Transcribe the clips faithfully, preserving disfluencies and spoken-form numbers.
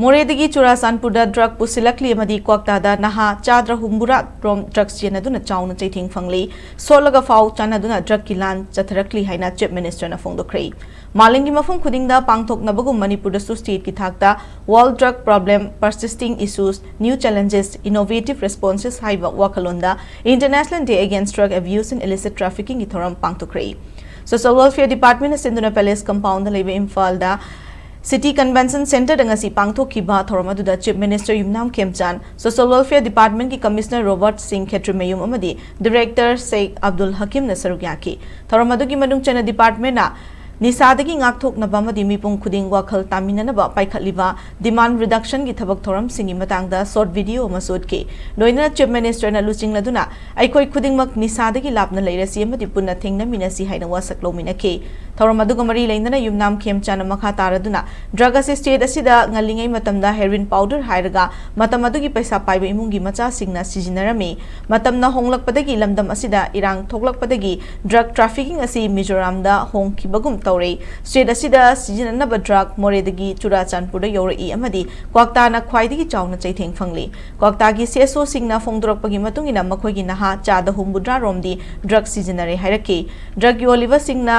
ꯃꯣꯔꯦꯗꯒꯤ ꯆꯨꯔꯥꯆꯥꯟꯄꯨꯔꯗ ꯗ꯭ꯔꯒ ꯄꯨꯁꯤꯜꯂꯛꯂꯤ ꯑꯃꯗꯤ ꯀ꯭ꯋꯥꯛꯇꯥꯗ ꯅꯍꯥ ꯆꯥꯗ ꯍꯨꯝꯐꯨꯇꯔꯥ ꯔꯣꯝ ꯗ꯭ꯔꯒ ꯆꯦꯟꯅꯗꯨꯅ ꯆꯥꯎꯅ ꯆꯩꯊꯦꯡ ꯐꯪꯂꯤ꯫ ꯁꯣꯠꯂꯒ ꯐꯥꯎ ꯆꯥꯟꯅꯗꯨꯅ ꯗ꯭ꯔꯒꯀꯤ ꯂꯥꯟ ꯆꯠꯊꯔꯛꯂꯤ ꯍꯥꯏꯅ ꯆꯤꯐ ꯃꯤꯅꯤꯁꯇꯔꯅ ꯐꯣꯡꯗꯣꯛꯈ꯭ꯔꯦ꯫ ꯃꯥꯂꯦꯝꯒꯤ ꯃꯐꯝ ꯈꯨꯗꯤꯡꯗ ꯄꯥꯡꯊꯣꯛꯅꯕꯒꯨꯝ ꯃꯅꯤꯄꯨꯔꯗꯁꯨ ꯁ꯭ꯇꯦꯠꯀꯤ ꯊꯥꯛꯇ World Drug Problem, Persisting Issues, New Challenges, Innovative Responses ꯍꯥꯏꯕ ꯋꯥꯈꯜꯂꯣꯟꯗ International Day Against Drug Abuse and Illicit Traffickingꯒꯤ ꯊꯧꯔꯝ ꯄꯥꯡꯊꯣꯛꯈ꯭ꯔꯦ꯫ ꯁꯣꯁꯤꯌꯦꯜ ꯋꯦꯜꯐꯤꯌꯔ ꯗꯤꯄꯥꯔꯠꯃꯦꯟꯅ ꯁꯤꯟꯗꯨꯅ ꯄꯦꯂꯦꯁ ꯀꯝꯄꯥꯎꯟꯗ ꯂꯩꯕ ꯏꯝꯐꯥꯜꯗ ꯁꯤꯇꯤ ꯀꯟꯚꯦꯟꯁꯟ ꯁꯦꯟꯇꯔꯗ ꯉꯁꯤ ꯄꯥꯡꯊꯣꯛꯈꯤꯕ ꯊꯧꯔꯝ ꯑꯗꯨꯗ ꯆꯤꯐ ꯃꯤꯅꯤꯁꯇꯔ ꯌꯨꯝꯅꯥꯝ ꯈꯦꯝꯆꯥꯟ, ꯁꯣꯁꯤꯌꯦꯜ ꯋꯦꯜꯐꯤꯌꯔ ꯗꯤꯄꯥꯔꯠꯃꯦꯟꯒꯤ ꯀꯃꯤꯁꯅꯔ ꯔꯣꯕꯔꯠ ꯁꯤꯡ ꯈꯦꯇ꯭ꯔꯤꯃꯌꯨꯝ ꯑꯃꯗꯤ ꯗꯤꯔꯦꯛꯇꯔ ꯁꯦꯈ ꯑꯕꯗꯨꯜ ꯍꯀꯤꯝꯅ ꯁꯔꯨꯛ ꯌꯥꯈꯤ꯫ ꯊꯧꯔꯝ ꯑꯗꯨꯒꯤ ꯃꯅꯨꯡ ꯆꯟꯅ ꯗꯤꯄꯥꯔꯠꯃꯦꯟꯅ ꯅꯤꯁꯥꯗꯒꯤ ꯉꯥꯛꯊꯣꯛꯅꯕ ꯑꯃꯗꯤ ꯃꯤꯄꯨꯝ ꯈꯨꯗꯤꯡ ꯋꯥꯈꯜ ꯇꯥꯃꯤꯟꯅꯅꯕ ꯄꯥꯏꯈꯠꯂꯤꯕ ꯗꯤꯃꯥꯟ ꯔꯤꯗꯛꯁꯟꯒꯤ ꯊꯕꯛ ꯊꯧꯔꯝꯁꯤꯡꯒꯤ ꯃꯇꯥꯡꯗ ꯁꯣꯔꯠ ꯚꯤꯗꯤꯑꯣ ꯑꯃꯁꯨ ꯎꯠꯈꯤ꯫ ꯂꯣꯏꯅꯅ ꯆꯤꯐ ꯃꯤꯅꯤꯁꯇꯔꯅ ꯂꯨꯆꯤꯡꯂꯗꯨꯅ ꯑꯩꯈꯣꯏ ꯈꯨꯗꯤꯡꯃꯛ ꯅꯤꯁꯥꯗꯒꯤ ꯂꯥꯞꯅ ꯂꯩꯔꯁꯤ ꯑꯃꯗꯤ ꯄꯨꯟꯅ ꯊꯦꯡꯅꯃꯤꯟꯅꯁꯤ ꯍꯥꯏꯅ ꯋꯥꯁꯛ ꯂꯧꯃꯤꯟꯅꯈꯤ꯫ ꯊꯧꯔꯝ ꯑꯗꯨꯒ ꯃꯔꯤ ꯂꯩꯅꯅ ꯌꯨꯝꯅꯥꯝ ꯈꯦꯝꯆꯥꯟꯅ ꯃꯈꯥ ꯇꯥꯔꯗꯨꯅ ꯗ꯭ꯔꯒ ꯑꯁꯤ ꯁ꯭ꯇꯦꯠ ꯑꯁꯤꯗ ꯉꯜꯂꯤꯉꯩ ꯃꯇꯝꯗ ꯍꯦꯔꯣꯏꯟ ꯄꯥꯎꯗꯔ ꯍꯥꯏꯔꯒ ꯃꯇꯝ ꯑꯗꯨꯒꯤ ꯄꯩꯁꯥ ꯄꯥꯏꯕ ꯏꯃꯨꯡꯒꯤ ꯃꯆꯥꯁꯤꯡꯅ ꯁꯤꯖꯤꯟꯅꯔꯝꯃꯤ꯫ ꯃꯇꯝꯅ ꯍꯣꯡꯂꯛꯄꯗꯒꯤ ꯂꯝꯗꯝ ꯑꯁꯤꯗ ꯏꯔꯥꯡ ꯊꯣꯛꯂꯛꯄꯗꯒꯤ ꯗ꯭ꯔꯒ ꯇ꯭ꯔꯥꯐꯤꯀꯤꯡ ꯑꯁꯤ ꯃꯤꯖꯣꯔꯥꯝꯗ ꯍꯣꯡꯈꯤꯕꯒꯨꯝ ꯇꯧꯔꯦ꯫ ꯁ꯭ꯇꯦꯠ ꯑꯁꯤꯗ ꯁꯤꯖꯤꯟꯅꯅꯕ ꯗ꯭ꯔꯒ ꯃꯣꯔꯦꯗꯒꯤ ꯆꯨꯔꯥꯆꯥꯟꯄꯨꯔꯗ ꯌꯧꯔꯛꯏ ꯑꯃꯗꯤ ꯀ꯭ꯋꯥꯛꯇꯥꯅ ꯈ꯭ꯋꯥꯏꯗꯒꯤ ꯆꯥꯎꯅ ꯆꯩꯊꯦꯡ ꯐꯪꯂꯤ꯫ ꯀ꯭ꯋꯥꯛꯇꯥꯒꯤ ꯁꯤ ꯑꯦꯁ ꯑꯣꯁꯤꯡꯅ ꯐꯣꯡꯗꯣꯔꯛꯄꯒꯤ ꯃꯇꯨꯡ ꯏꯟꯅ ꯃꯈꯣꯏꯒꯤ ꯅꯍꯥ ꯆꯥꯗ ꯍꯨꯝꯐꯨꯇꯔꯥ ꯔꯣꯝꯗꯤ ꯗ꯭ꯔꯒ ꯁꯤꯖꯤꯟꯅꯔꯦ ꯍꯥꯏꯔꯛꯈꯤ꯫ ꯗ꯭ꯔꯒ ꯌꯣꯜꯂꯤꯕꯁꯤꯡꯅ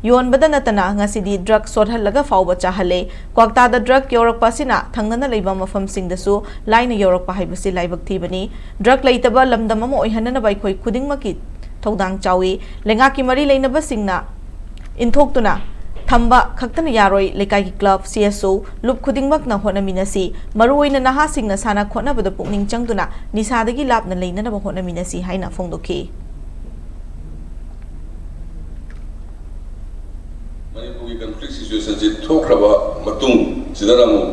ꯌꯣꯟꯕꯗ ꯅꯠꯇꯅ ꯉꯁꯤꯗꯤ ꯗ꯭ꯔꯒ ꯁꯣꯠꯍꯜꯂꯒ ꯐꯥꯎꯕ ꯆꯥꯍꯜꯂꯦ꯫ ꯀ꯭ꯋꯥꯛꯇꯥꯗ ꯗ꯭ꯔꯒ ꯌꯧꯔꯛꯄ ꯑꯁꯤꯅ ꯊꯪꯅꯅ ꯂꯩꯕ ꯃꯐꯝꯁꯤꯡꯗꯁꯨ ꯂꯥꯏꯅ ꯌꯧꯔꯛꯄ ꯍꯥꯏꯕꯁꯤ ꯂꯥꯏꯕꯛ ꯊꯤꯕꯅꯤ꯫ ꯗ꯭ꯔꯒ ꯂꯩꯇꯕ ꯂꯝꯗꯝ ꯑꯃ ꯑꯣꯏꯍꯟꯅꯅꯕ ꯑꯩꯈꯣꯏ ꯈꯨꯗꯤꯡꯃꯛꯀꯤ ꯊꯧꯗꯥꯡ ꯆꯥꯎꯏ꯫ ꯂꯩꯉꯥꯛꯀꯤ ꯃꯔꯤ ꯂꯩꯅꯕꯁꯤꯡꯅ ꯏꯟꯊꯣꯛꯇꯨꯅ ꯊꯝꯕ ꯈꯛꯇꯅ ꯌꯥꯔꯣꯏ꯫ ꯂꯩꯀꯥꯏꯒꯤ ꯀ꯭ꯂꯕ, ꯁꯤ ꯑꯦꯁ ꯑꯣ, ꯂꯨꯞ ꯈꯨꯗꯤꯡꯃꯛꯅ ꯍꯣꯠꯅꯃꯤꯟꯅꯁꯤ꯫ ꯃꯔꯨꯑꯣꯏꯅ ꯅꯍꯥꯁꯤꯡꯅ ꯁꯥꯟꯅ ꯈꯣꯠꯅꯕꯗ ꯄꯨꯛꯅꯤꯡ ꯆꯪꯗꯨꯅ ꯅꯤꯁꯥꯗꯒꯤ ꯂꯥꯞꯅ ꯂꯩꯅꯅꯕ ꯍꯣꯠꯅꯃꯤꯟꯅꯁꯤ ꯍꯥꯏꯅ ꯐꯣꯡꯗꯣꯛꯈꯤ꯫ ꯃꯅꯤꯄꯨꯔꯒꯤ ꯀꯟꯐ꯭ꯂꯤꯛ ꯁꯤꯆꯨꯋꯦꯁꯟꯁꯤ ꯊꯣꯛꯈ꯭ꯔꯕ ꯃꯇꯨꯡ ꯁꯤꯗꯅ ꯑꯃꯨꯛ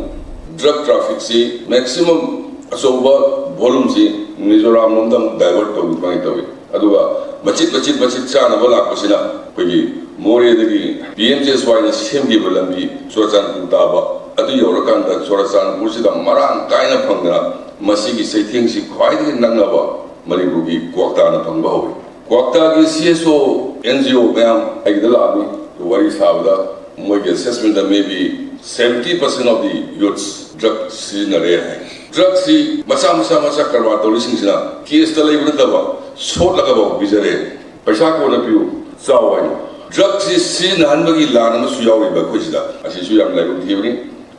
ꯗ꯭ꯔꯒ ꯇ꯭ꯔꯥꯐꯤꯛꯁꯤ ꯃꯦꯛꯁꯤꯃꯝ ꯑꯆꯧꯕ ꯚꯣꯂꯨꯝꯁꯤ ꯃꯤꯖꯣꯔꯥꯝ ꯂꯣꯝꯗ ꯑꯃꯨꯛ ꯗꯥꯏꯚꯔꯠ ꯇꯧꯕ ꯑꯗꯨꯃꯥꯏꯅ ꯇꯧꯏ꯫ ꯑꯗꯨꯒ ꯃꯆꯤꯠ ꯃꯆꯤꯠ ꯃꯆꯤꯠ ꯆꯥꯅꯕ ꯂꯥꯛꯄꯁꯤꯅ ꯑꯩꯈꯣꯏꯒꯤ ꯃꯣꯔꯦꯗꯒꯤ ꯄꯤ ꯑꯦꯝ ꯖꯦ ꯑꯦꯁ ꯋꯥꯏꯅ ꯁꯦꯝꯈꯤꯕ ꯂꯝꯕꯤ ꯆꯨꯔꯆꯥꯟꯄꯨꯔ ꯇꯥꯕ ꯑꯗꯨ ꯌꯧꯔꯀꯥꯟꯗ ꯆꯨꯔꯆꯥꯟꯄꯨꯔꯁꯤꯗ ꯃꯔꯥꯡ ꯀꯥꯏꯅ ꯐꯪꯗꯅ ꯃꯁꯤꯒꯤ ꯆꯩꯊꯦꯡꯁꯤ ꯈ꯭ꯋꯥꯏꯗꯒꯤ ꯅꯛꯅꯕ ꯃꯅꯤꯄꯨꯔꯒꯤ ꯀ꯭ꯋꯥꯛꯇꯥꯅ ꯐꯪꯕ ꯍꯧꯏ꯫ ꯀ꯭ꯋꯥꯛꯇꯥꯒꯤ ꯁꯤ ꯑꯦꯁ ꯑꯣ, ꯑꯦꯟ ꯖꯤ ꯑꯣ ꯃꯌꯥꯝ ꯑꯩꯒꯤꯗ ꯂꯥꯛꯑꯅꯤ꯫ ꯋꯥꯔꯤ ꯁꯥꯕꯗ ꯃꯣꯏꯒꯤ ꯑꯦꯁꯦꯁꯃꯦꯟꯗ maybe Seventy percent of the youths drug ꯁꯤꯖꯤꯟꯅꯔꯦ ꯍꯥꯏ꯫ Drug ꯁꯤ ꯃꯆꯥ ꯃꯆꯥ ꯃꯆꯥ ꯀꯔꯕꯥꯔ ꯇꯧꯔꯤꯁꯤꯡꯁꯤꯅ cash ꯇ ꯂꯩꯕ ꯅꯠꯇꯕ ꯁꯣꯠꯂꯒꯐꯥꯎ ꯄꯤꯖꯔꯦ꯫ ꯄꯩꯁꯥ ꯀꯣꯟꯅ ꯄꯤꯌꯨ, ꯆꯥꯎ ꯍꯥꯏꯅ꯫ Drug ꯁꯤ ꯁꯤꯖꯤꯟꯅꯍꯟꯕꯒꯤ ꯂꯥꯟ ꯑꯃꯁꯨ ꯌꯥꯎꯔꯤꯕ ꯑꯩꯈꯣꯏꯁꯤꯗ꯫ ꯑꯁꯤꯁꯨ ꯌꯥꯝ ꯂꯥꯏꯕꯛ ꯊꯤꯕꯅꯤ꯫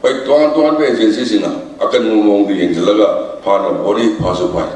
ꯑꯩꯈꯣꯏ ꯇꯣꯉꯥꯟ ꯇꯣꯉꯥꯟꯕ agency ꯁꯤꯡꯅ ꯑꯀꯟꯕ ꯃꯑꯣꯡꯗ ꯌꯦꯡꯁꯤꯜꯂꯒ ꯐꯥꯅꯕ ꯍꯣꯠꯅꯩ, ꯐꯥꯁꯨ ꯐꯥꯏ꯫